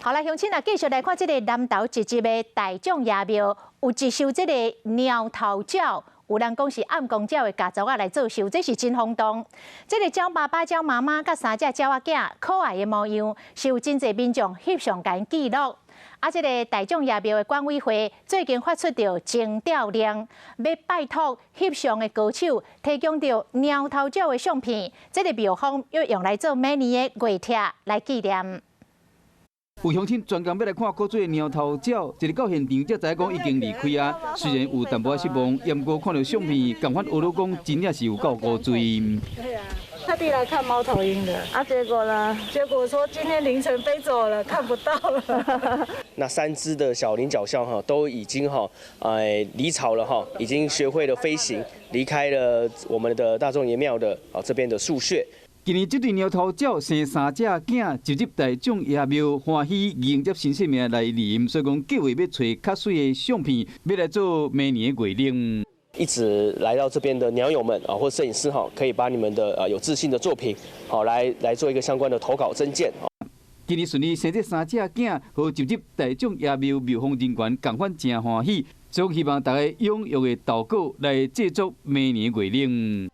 好啦，鄉親啊，繼續來看這个南投集集的大眾爺廟，有一獸這个貓頭鳥，有人講是暗光鳥的家族仔來做秀，這是真轟動。這个鳥爸爸、鳥媽媽佮三隻鳥仔囝可愛的模樣，是有真濟民眾翕相共記錄。啊，這个大眾爺廟的管委會最近發出著徵鳥令，欲拜託翕相的高手提供著貓頭鳥的相片，這个廟方欲用來做每年的月帖來紀念。有鄉親專工欲來看古錐的貓頭鳥，一直到現場才知影講已經離開啊。雖然有淡薄仔失望，毋過看著相片，仝款學咧講真正是有夠古錐。對啊，特地來看貓頭鷹的。啊，結果呢？結果說今天凌晨飛走了，看不到了。那三隻的小領角鴞哈都已經哈，離巢了哈，已經學會了飛行，離開了我們的大眾爺廟的啊這邊的樹穴。今年這對貓頭鳥生三隻囝，就入大眾爺廟歡喜迎接新生命來臨，所以講計劃欲揣較媠的相片，欲來做明年的月曆。一直來到這邊的鳥友們啊，或攝影師哈，可以把你們的有自信的作品，好來做一個相關的投稿徵件。今年順利生這三隻囝，予就入大眾爺廟廟方人員仝款誠歡喜，所以希望大家踴躍的投稿來製作明年月曆。